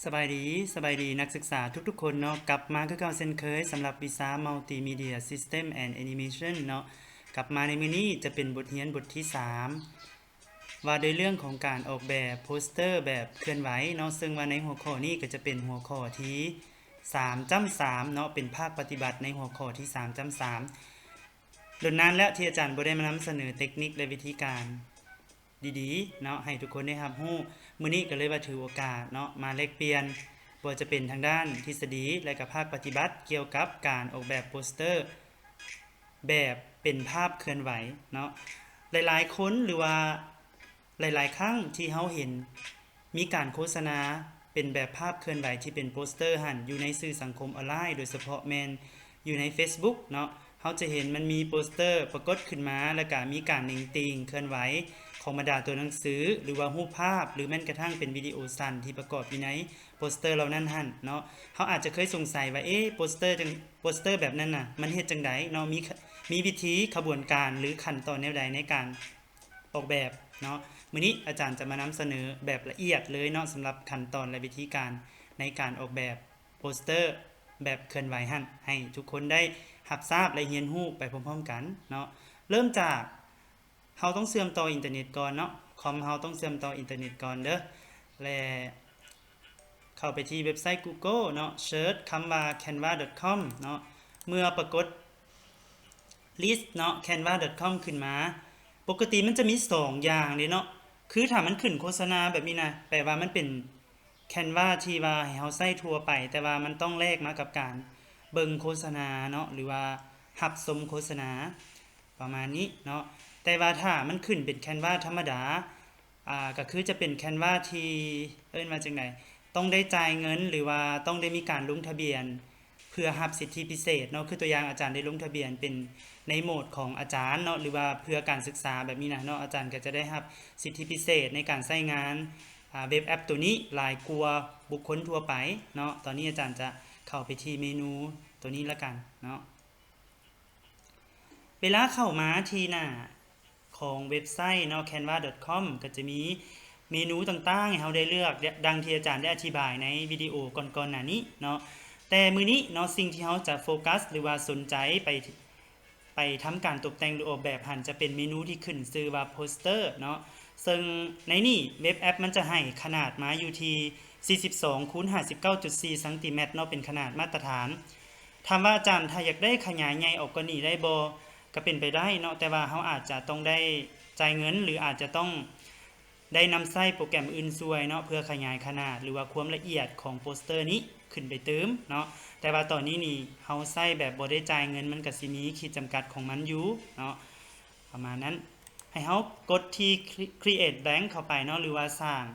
ສະບາຍດີ, ສະບາຍດີນັກສຶກສາທຸກໆຄົນເນາະ, ກັບມາຄືເກົ່າເຊັ່ນເຄີຍສຳລັບວິຊາ Multimedia System and Animation ເນາະ. ກັບມາໃນມື້ນີ້ຈະເປັນບົດຮຽນບົດທີສາມ ວ່າໂດຍເລື່ອງຂອງການອອກແບບໂປສເຕີແບບເຄື່ອນໄຫວເນາະ, ເຊິ່ງວ່າໃນຫົວຂໍ້ນີ້ກໍຈະເປັນຫົວຂໍ້ທີສາມຈ້ຳສາມເນາະ, ເປັນພາກປະຕິບັດໃນຫົວຂໍ້ທີສາມຈ້ຳສາມ. ດົນນານແລ້ວທີ່ອາຈານບໍ່ໄດ້ມານຳສະເໜີເຕັກນິກ ແລະ ວິທີການ ດີໆເນາະ ໃຫ້ທຸກຄົນໄດ້ຮັບຮູ້. ມື້ນີ້ກໍເລີຍວ່າຖືໂອກາດເນາະ ມາແລກປ່ຽນ ບໍ່ວ່າຈະເປັນທາງດ້ານທິດສະດີ ແລະ ກະພາກປະຕິບັດ ກ່ຽວກັບການອອກແບບໂປສເຕີແບບເປັນພາບເຄື່ອນໄຫວເນາະ. ຫຼາຍໆຄົນ ຫຼືວ່າຫຼາຍໆຄັ້ງທີ່ເຮົາເຫັນ ມີການໂຄສະນາເປັນແບບພາບເຄື່ອນໄຫວທີ່ເປັນໂປສເຕີຫັ້ນ ຢູ່ໃນສື່ສັງຄົມອອນລາຍ, ໂດຍສະເພາະແມ່ນຢູ່ໃນເຟສບຸກເນາະ, ເຮົາຈະເຫັນມັນມີໂປສເຕີປາກົດຂຶ້ນມາ ແລ້ວກະມີການເໜັງຕີງເຄື່ອນໄຫວຂອງບັນດາຕົວໜັງສື ຫຼືວ່າຮູບພາບ ຫຼືແມ່ນກະທັ່ງເປັນວິດີໂອສັ້ນທີ່ປະກອບຢູ່ໃນໂປສເຕີເຫຼົ່ານັ້ນຫັ້ນເນາະ. ເຮົາອາດຈະເຄີຍສົງໄສວ່າ ເອ ໂປສເຕີຈັ່ງ ໂປສເຕີແບບນັ້ນນະ ມັນເຮັດຈັ່ງໃດເນາະ, ມີ ມີວິທີຂະບວນການ ຫຼືຂັ້ນຕອນແນວໃດໃນການ ອອກແບບເນາະ. ມື້ນີ້ອາຈານຈະມານຳສະເໜີແບບລະອຽດເລີຍເນາະ ສຳລັບຂັ້ນຕອນ ແລະ ວິທີການໃນການອອກແບບໂປສເຕີແບບເຄື່ອນໄຫວຫັ້ນ ໃຫ້ທຸກຄົນໄດ້ຮັບຊາບ ແລະ ຮຽນຮູ້ໄປພ້ອມໆກັນເນາະ. ເລີ່ມຈາກເຮົາຕ້ອງເຊື່ອມຕໍ່ອິນເຕີເນັດກ່ອນເນາະ, ຄອມເຮົາຕ້ອງເຊື່ອມຕໍ່ອິນເຕີເນັດກ່ອນເດີ້ ແລະ ເຂົ້າໄປທີ່ເວັບໄຊ Google ເນາະ, ເສີດຄຳວ່າ canva.com ເນາະ. ເມື່ອປາກົດ list ເນາະ canva.com ຂຶ້ນມາ, ປົກກະຕິມັນຈະມີສອງຢ່າງເດ້ເນາະ, ຄືຖ້າມັນຂຶ້ນໂຄສະນາແບບນີ້ນະ ແປວ່າມັນເປັນ canva ທີ່ວ່າໃຫ້ເຮົາໃຊ້ທົ່ວໄປ, ແຕ່ວ່າມັນຕ້ອງແລກມາກັບການເບິ່ງໂຄສະນາເນາະ ຫຼືວ່າຮັບຊົມໂຄສະນາ ປະມານນີ້ເນາະ. ແຕ່ວ່າຖ້າມັນຂຶ້ນເປັນ canva ທຳມະດາ ອ່າ ກໍຄືຈະເປັນ canva ທີ່ເອີ້ນວ່າຈັ່ງໃດ ຕ້ອງໄດ້ຈ່າຍເງິນ ຫຼືວ່າຕ້ອງໄດ້ມີການລົງທະບຽນ ເພື່ອຮັບສິດທິພິເສດເນາະ. ຄືຕົວຢ່າງອາຈານໄດ້ລົງທະບຽນເປັນໃນໂໝດຂອງອາຈານເນາະ ຫຼືວ່າເພື່ອການສຶກສາແບບນີ້ນະເນາະ, ອາຈານກໍຈະໄດ້ຮັບສິດທິພິເສດໃນການໃຊ້ງານ ອ່າ ເວັບແອັບໂຕນີ້ຫຼາຍກວ່າບຸກຄົນທົ່ວໄປເນາະ. ຕອນນີ້ອາຈານຈະເຂົ້າໄປທີ່ເມນູໂຕນີ້ລະກັນເນາະ. ເວລາເຂົ້າມາທີ່ໜ້າຂອງເວັບໄຊເນາະ canva.com ກໍຈະມີເມນູຕ່າງໆໃຫ້ເຮົາໄດ້ເລືອກ ດັ່ງທີ່ອາຈານໄດ້ອະທິບາຍໃນວິດີໂອກ່ອນໆໜ້ານີ້ເນາະ. ແຕ່ມື້ນີ້ເນາະ ສິ່ງທີ່ເຮົາຈະໂຟກັສ ຫຼືວ່າສົນໃຈໄປ ໄປທຳການຕົບແຕ່ງ ຫຼື ອອກແບບຫັ້ນ ຈະເປັນເມນູທີ່ຂຶ້ນຊື່ວ່າ Poster ເນາະ, ເຊິ່ງໃນນີ້ເວັບແອັບມັນຈະໃຫ້ຂະໜາດມາຢູ່ທີ່ ສີ່ສິບສອງ ຄູນ ຫ້າສິບເກົ້າຈຸດສີ່ ຊັງຕີແມັດເນາະ ເປັນຂະໜາດມາດຕະຖານ. ຖາມວ່າອາຈານ ຖ້າຢາກໄດ້ຂະຫຍາຍໃຫຍ່ອອກກວ່ານີ້ໄດ້ບໍ່? ກໍເປັນໄປໄດ້ເນາະ, ແຕ່ວ່າເຮົາອາດຈະຕ້ອງໄດ້ຈ່າຍເງິນ ຫຼື ອາດຈະຕ້ອງໄດ້ນຳໃຊ້ໂປຣແກຣມອື່ນຊ່ວຍເນາະ ເພື່ອຂະຫຍາຍຂະໜາດ ຫຼືວ່າຄວາມລະອຽດຂອງໂປສເຕີນີ້ຂຶ້ນໄປຕື່ມເນາະ. ແຕ່ວ່າຕອນນີ້ນີ້ເຮົາໃຊ້ແບບບໍ່ໄດ້ຈ່າຍເງິນ ມັນກໍຊິມີຂີດຈຳກັດຂອງມັນຢູ່ເນາະ ປະມານນັ້ນ. ໃຫ້ເຮົາກົດທີ່ Create Blank ເຂົ້າໄປເນາະ ຫຼືວ່າສ້າງ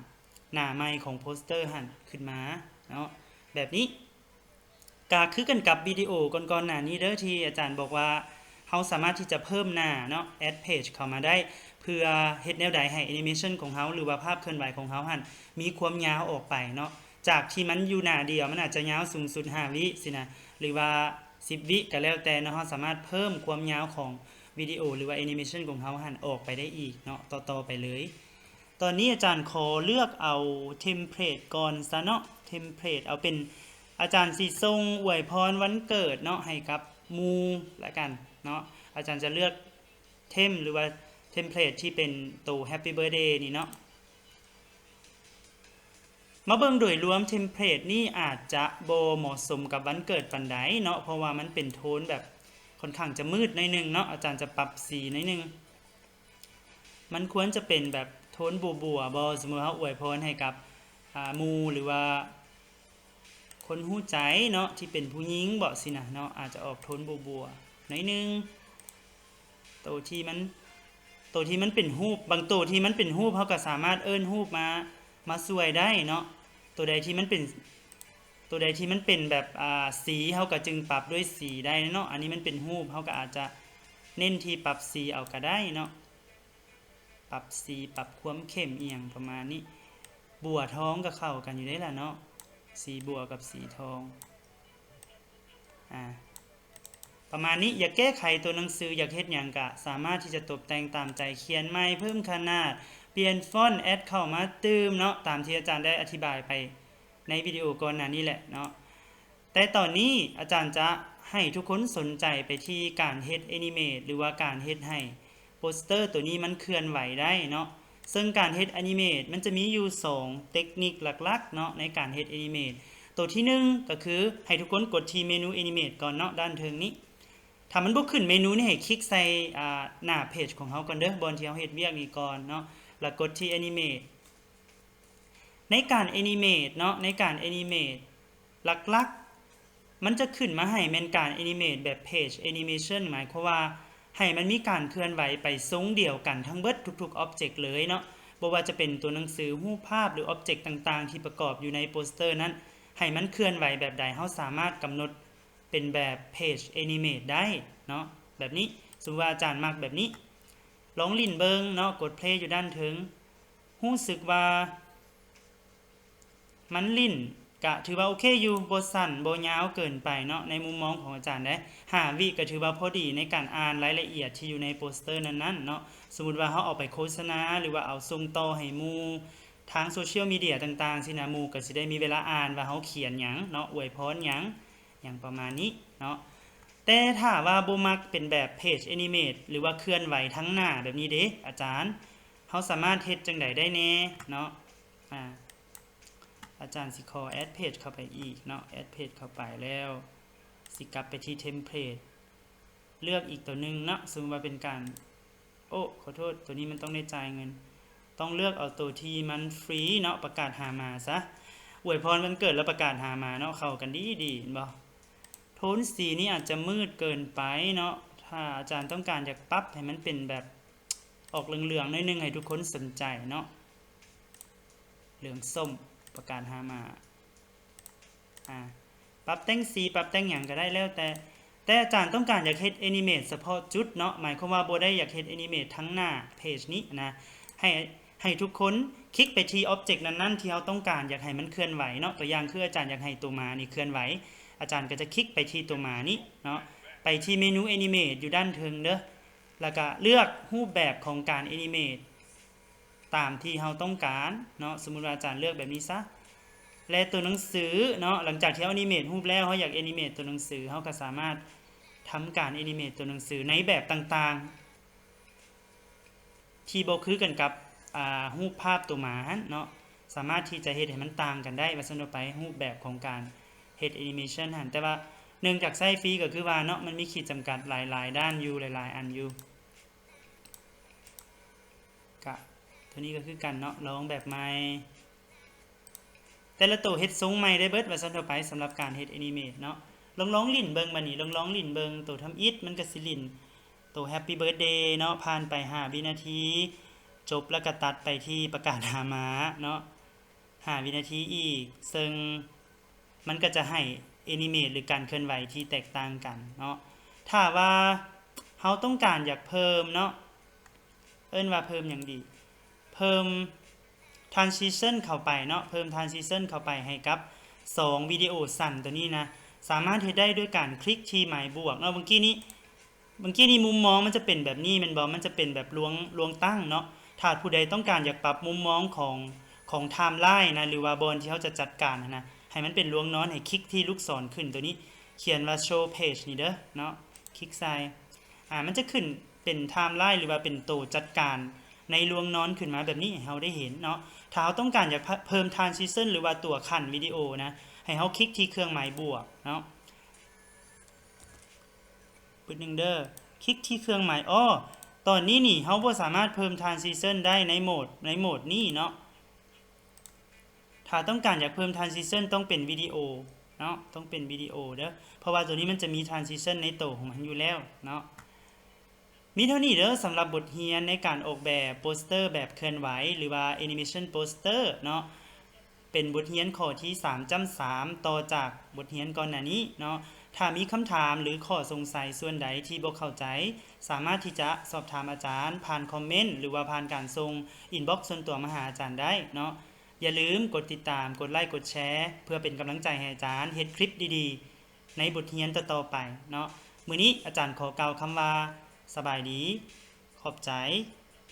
ໜ້າໃໝ່ຂອງໂປສເຕີຫັ້ນຂຶ້ນມາເນາະ ແບບນີ້. ກະຄືກັນກັບວິດີໂອກ່ອນໆໜ້ານີ້ເດີ້ ທີ່ອາຈານບອກວ່າເຮົາສາມາດທີ່ຈະເພີ່ມໜ້າເນາະ Add Page ເຂົ້າມາໄດ້ ເພື່ອເຮັດແນວໃດໃຫ້ Animation ຂອງເຮົາ ຫຼືວ່າພາບເຄື່ອນໄຫວຂອງເຮົາຫັ້ນ ມີຄວາມຍາວອອກໄປເນາະ ຈາກທີ່ມັນຢູ່ໜ້າດຽວ ມັນອາດຈະຍາວສູງສຸດຫ້າວິຊີ້ນະ ຫຼືວ່າສິບວິກໍແລ້ວແຕ່ເນາະ, ເຮົາສາມາດເພີ່ມຄວາມຍາວຂອງວິດີໂອ ຫຼືວ່າ Animation ຂອງເຮົາຫັ້ນອອກໄປໄດ້ອີກເນາະ ຕໍ່ໆໄປເລີຍ. ຕອນນີ້ອາຈານຂໍເລືອກເອົາເທັມເພລດກ່ອນຊະເນາະ, ເທັມເພລດເອົາເປັນ ອາຈານຊິສົ່ງອວຍພອນວັນເກີດເນາະ ໃຫ້ກັບໝູ່ລະກັນເນາະ. ອາຈານຈະເລືອກເທັມ ຫຼືວ່າເທັມເພລດທີ່ເປັນໂຕ Happy Birthday ນີ້ເນາະ. ມາເບິ່ງໂດຍລວມ ເທັມເພລດນີ້ອາດຈະບໍ່ເໝາະສົມກັບວັນເກີດປານໃດເນາະ, ເພາະວ່າມັນເປັນໂທນແບບຄ່ອນຂ້າງຈະມືດໜ້ອຍໜຶ່ງເນາະ. ອາຈານຈະປັບສີໜ້ອຍໜຶ່ງ. ມັນຄວນຈະເປັນແບບໂທນບົວໆບໍ? ສົມມຸດເຮົາອວຍພອນໃຫ້ກັບ ອ່າ ໝູ່ ຫຼືວ່າຄົນຮູ້ໃຈເນາະ ທີ່ເປັນຜູ້ຍິງບໍຊີ້ນະເນາະ, ອາດຈະອອກໂທນບົວໆໜ້ອຍໜຶ່ງ. ໂຕທີ່ມັນ ໂຕທີ່ມັນເປັນຮູບ ບາງໂຕທີ່ມັນເປັນຮູບ ເຮົາກໍສາມາດເອີ້ນຮູບມາ ມາຊ່ວຍໄດ້ເນາະ. ໂຕໃດທີ່ມັນເປັນ ໂຕໃດທີ່ມັນເປັນແບບ ອ່າ ສີ ເຮົາກໍຈຶ່ງປັບດ້ວຍສີໄດ້ເນາະ. ອັນນີ້ມັນເປັນຮູບ ເຮົາກໍອາດຈະເນັ້ນທີ່ປັບສີເອົາກໍໄດ້ເນາະ. ປັບສີ ປັບຄວາມເຂັ້ມອີ່ຫຍັງປະມານນີ້. ບົວທອງກໍເຂົ້າກັນຢູ່ເດ້ລະເນາະ, ສີບົວກັບສີທອງ ອາ ປະມານນີ້. ຢາກແກ້ໄຂຕົວໜັງສື ຢາກເຮັດຫຍັງກະສາມາດທີ່ຈະຕົບແຕ່ງຕາມໃຈ, ຂຽນໃໝ່, ເພີ່ມຂະໜາດ, ປ່ຽນຟອນ, ແອັດເຂົ້າມາຕື່ມເນາະ, ຕາມທີ່ອາຈານໄດ້ອະທິບາຍໄປ ໃນວິດີໂອກ່ອນໜ້ານີ້ແຫຼະເນາະ. ແຕ່ຕອນນີ້ອາຈານຈະໃຫ້ທຸກຄົນສົນໃຈໄປທີ່ການເຮັດແອນິເມດ ຫຼືວ່າການເຮັດໃຫ້ໂປສເຕີໂຕນີ້ມັນເຄື່ອນໄຫວໄດ້ເນາະ. ເຊິ່ງການເຮັດແອນິເມດມັນຈະມີຢູ່ສອງເຕັກນິກຫຼັກໆເນາະ ໃນການເຮັດແອນິເມດ. ໂຕທີໜຶ່ງກໍຄືໃຫ້ທຸກຄົນກົດທີ່ເມນູແອນິເມດກ່ອນເນາະ ດ້ານເທິງນີ້. ຖ້າມັນບໍ່ຂຶ້ນເມນູນີ້ ໃຫ້ຄລິກໃສ່ ອາ ໜ້າເພຈຂອງເຮົາກ່ອນເດີ້ ບ່ອນທີ່ເຮົາເຮັດວຽກນີ້ກ່ອນເນາະ ແລ້ວກົດທີ່ແອນິເມດ. ໃນການແອນິເມດເນາະ ໃນການແອນິເມດ ຫຼັກໆ ມັນຈະຂຶ້ນມາໃຫ້ແມ່ນການແອນິເມດແບບເພຈແອນິເມຊັນ ໝາຍຄວາມວ່າໃຫ້ມັນມີການເຄື່ອນໄຫວໄປຊົງດຽວກັນທັງເບິດທຸກໆອອບເຈັກເລີຍເນາະ. ບໍ່ວ່າຈະເປັນຕົວໜັງສື, ຮູບພາບ ຫຼື ອອບເຈັກຕ່າງໆທີ່ປະກອບຢູ່ໃນໂປສເຕີນັ້ນ ໃຫ້ມັນເຄື່ອນໄຫວແບບໃດ ເຮົາສາມາດກຳນົດເປັນແບບເພຈແອນິເມດໄດ້ເນາະ ແບບນີ້. ສົມມຸດວ່າອາຈານມັກແບບນີ້ ລອງຫຼິ້ນເບິ່ງເນາະ ກົດເພລຢູ່ດ້ານເທິງ ຮູ້ສຶກວ່າ ມັນຫຼິ້ນກະຖືວ່າໂອເຄຢູ່ ບໍ່ສັ້ນບໍ່ຍາວເກີນໄປເນາະ ໃນມຸມມອງຂອງອາຈານເດ້. ຫ້າວິກະຖືວ່າພໍດີໃນການອ່ານລາຍລະອຽດທີ່ຢູ່ໃນໂປສເຕີນັ້ນໆເນາະ. ສົມມຸດວ່າເຮົາເອົາໄປໂຄສະນາ ຫຼືວ່າເອົາສົ່ງຕໍ່ໃຫ້ໝູ່ທາງໂຊຊຽວມີເດຍຕ່າງໆຊີ້ນະ ໝູ່ກະຊິໄດ້ມີເວລາອ່ານວ່າເຮົາຂຽນຫຍັງເນາະ ອວຍພອນຫຍັງ ຫຍັງປະມານນີ້ເນາະ. ແຕ່ຖ້າວ່າບໍ່ມັກເປັນແບບເພຈແອນິເມດ ຫຼືວ່າເຄື່ອນໄຫວທາງໜ້າແບບນີ້ເດ ອາຈານ ເຮົາສາມາດເຮັດຈັ່ງໃດໄດ້ແດ່ເນາະ? ອາ ອາຈານຊິຂໍແອັດເພຈເຂົ້າໄປອີກເນາະ ແອັດເພຈເຂົ້າໄປແລ້ວ ຊິກັບໄປທີ່ເທັມເພລດ ເລືອກອີກໂຕໜຶ່ງເນາະ. ສົມມຸດວ່າເປັນການ ໂອ້ ຂໍໂທດ ໂຕນີ້ມັນຕ້ອງໄດ້ຈ່າຍເງິນ ຕ້ອງເລືອກເອົາໂຕທີ່ມັນຟຣີເນາະ ປະກາດຫາມາຊະ ອວຍພອນວັນເກີດແລ້ວປະກາດຫາມາເນາະ ເຂົ້າກັນດີໆ ເຫັນບໍ່? ໂທນສີນີ້ອາດຈະມືດເກີນໄປເນາະ ຖ້າອາຈານຕ້ອງການຢາກປັບໃຫ້ມັນເປັນແບບ ອອກເຫຼືອງໆໜ້ອຍໜຶ່ງໃຫ້ທຸກຄົນສົນໃຈເນາະ ເຫຼືອງສົ້ມ ປະກາດຫາມາ ອາ ປັບແຕ່ງສີ ປັບແຕ່ງຫຍັງກະໄດ້ແລ້ວແຕ່ ແຕ່ອາຈານຕ້ອງການຢາກເຮັດແອນິເມດສະເພາະຈຸດເນາະ ໝາຍຄວາມວ່າບໍ່ໄດ້ຢາກເຮັດແອນິເມດທັງໜ້າເພຈນີ້ນະ ໃຫ້ ໃຫ້ທຸກຄົນຄລິກໄປທີ່ອອບເຈັກນັ້ນໆທີ່ເຮົາຕ້ອງການຢາກໃຫ້ມັນເຄື່ອນໄຫວເນາະ. ຕົວຢ່າງຄືອາຈານຢາກໃຫ້ໂຕໝານີ້ເຄື່ອນໄຫວ ອາຈານກະຈະຄລິກໄປທີ່ໂຕໝານີ້ເນາະ ໄປທີ່ເມນູແອນິເມດຢູ່ດ້ານເທິງເດີ້ ແລ້ວກະເລືອກຮູບແບບຂອງການແອນິເມດຕາມທີ່ເຮົາຕ້ອງການເນາະ. ສົມມຸດວ່າອາຈານເລືອກແບບນີ້ຊະ ແລະ ຕົວໜັງສືເນາະ ຫຼັງຈາກທີ່ເຮົາແອນິເມດຮູບແລ້ວ ເຮົາຢາກແອນິເມດຕົວໜັງສື ເຮົາກະສາມາດທຳການແອນິເມດຕົວໜັງສືໃນແບບຕ່າງໆ ທີ່ບໍ່ຄືກັນກັບ ອາ ຮູບພາບໂຕໝາຫັ້ນເນາະ ສາມາດທີ່ຈະເຮັດໃຫ້ມັນຕ່າງກັນໄດ້ ວ່າຊັ້ນເຖາະໄປ ຮູບແບບຂອງການເຮັດແອນິເມຊັນຫັ້ນ. ແຕ່ວ່າເນື່ອງຈາກໃຊ້ຟຣີ ກະຄືວ່າເນາະ ມັນມີຂີດຈຳກັດຫຼາຍໆດ້ານຢູ່ ຫຼາຍໆອັນຢູ່ ກະ ໂຕນີ້ກະຄືກັນເນາະ ລອງແບບໃໝ່. ແຕ່ລະໂຕເຮັດຊົງໃໝ່ໄດ້ເບິດ ວ່າຊັ້ນເຖາະໄປ ສຳລັບການເຮັດແອນິເມດເນາະ. ລອງ ລອງຫຼິ້ນເບິ່ງບາດນີ້ ລອງ ລອງຫຼິ້ນເບິ່ງ ໂຕທຳອິດມັນກະຊິຫຼິ້ນ ໂຕແຮັບປີ້ເບີດເດເນາະ ຜ່ານໄປຫ້າວິນາທີ ຈົບແລ້ວກະຕັດໄປທີ່ປະກາດຫາມາເນາະ ຫ້າວິນາທີອີກ ເຊິ່ງມັນກະຈະໃຫ້ແອນິເມດ ຫຼື ການເຄື່ອນໄຫວທີ່ແຕກຕ່າງກັນເນາະ. ຖ້າວ່າເຮົາຕ້ອງການຢາກເພີ່ມເນາະ ເອີ້ນວ່າເພີ່ມຫຍັງດີ ເພີ່ມທຣານຊິຊັນເຂົ້າໄປເນາະ ເພີ່ມທຣານຊິຊັນເຂົ້າໄປໃຫ້ກັບສອງວິດີໂອສັ້ນໂຕນີ້ນະ ສາມາດເຮັດໄດ້ດ້ວຍການຄລິກທີ່ໝາຍບວກເນາະ. ເມື່ອກີ້ນີ້ ເມື່ອກີ້ນີ້ມຸມມອງມັນຈະເປັນແບບນີ້ແມ່ນບໍ່? ມັນຈະເປັນແບບລວງ ລວງຕັ້ງເນາະ. ຖ້າຜູ້ໃດຕ້ອງການຢາກປັບມຸມມອງຂອງ ຂອງທາມລາຍນະ ຫຼືວ່າບ່ອນທີ່ເຮົາຈະຈັດການຫັ້ນນະ ໃຫ້ມັນເປັນລວງນອນ ໃຫ້ຄລິກທີ່ລູກສອນຂຶ້ນໂຕນີ້ ຂຽນວ່າໂຊເພຈນີ້ເດີ້ເນາະ ຄລິກໃສ່ ອາ ມັນຈະຂຶ້ນເປັນທາມລາຍ ຫຼືວ່າເປັນໂຕຈັດການໃນລວງນອນຂຶ້ນມາແບບນີ້ໃຫ້ເຮົາໄດ້ເຫັນເນາະ. ຖ້າເຮົາຕ້ອງການຢາກ ພ- ເພີ່ມທຣານຊິຊັນ ຫຼືວ່າຕົວຂັ້ນວິດີໂອນະ ໃຫ້ເຮົາຄລິກທີ່ເຄື່ອງໝາຍບວກເນາະ. ປຶດໜຶ່ງເດີ້ ຄລິກທີ່ເຄື່ອງໝາຍ ອໍ ຕອນນີ້ນີ້ ເຮົາບໍ່ສາມາດເພີ່ມທຣານຊິຊັນໄດ້ໃນໂໝດ ໃນໂໝດນີ້ເນາະ. ຖ້າຕ້ອງການຢາກເພີ່ມທຣານຊິຊັນ ຕ້ອງເປັນວິດີໂອເນາະ ຕ້ອງເປັນວິດີໂອເດີ້ ເພາະວ່າໂຕນີ້ມັນຈະມີທຣານຊິຊັນໃນໂຕຂອງມັນຢູ່ແລ້ວເນາະ. ມີເທົ່ານີ້ເດີ້ ສຳລັບບົດຮຽນໃນການອອກແບບໂປສເຕີແບບເຄື່ອນໄຫວ ຫຼືວ່າແອນິເມຊັນໂປສເຕີເນາະ. ເປັນບົດຮຽນຂໍ້ທີສາມຈ້ຳສາມ ຕໍ່ຈາກບົດຮຽນກ່ອນໜ້ານີ້ເນາະ. ຖ້າມີຄຳຖາມ ຫຼື ຂໍ້ສົງໄສສ່ວນໃດທີ່ບໍ່ເຂົ້າໃຈ ສາມາດທີ່ຈະສອບຖາມອາຈານຜ່ານຄອມເມັນ ຫຼືວ່າຜ່ານການສົ່ງອິນບັອກສ່ວນຕົວມາຫາອາຈານໄດ້ເນາະ. ຢ່າລືມກົດຕິດຕາມ ກົດໄລ ກົດແຊ ເພື່ອເປັນກຳລັງໃຈໃຫ້ອາຈານເຮັດຄລິບດີໆໃນບົດຮຽນຕໍ່ໆໄປເນາະ. ມື້ນີ້ອາຈານຂໍກ່າວຄຳວ່າ ສະບາຍດີ ຂອບໃຈ.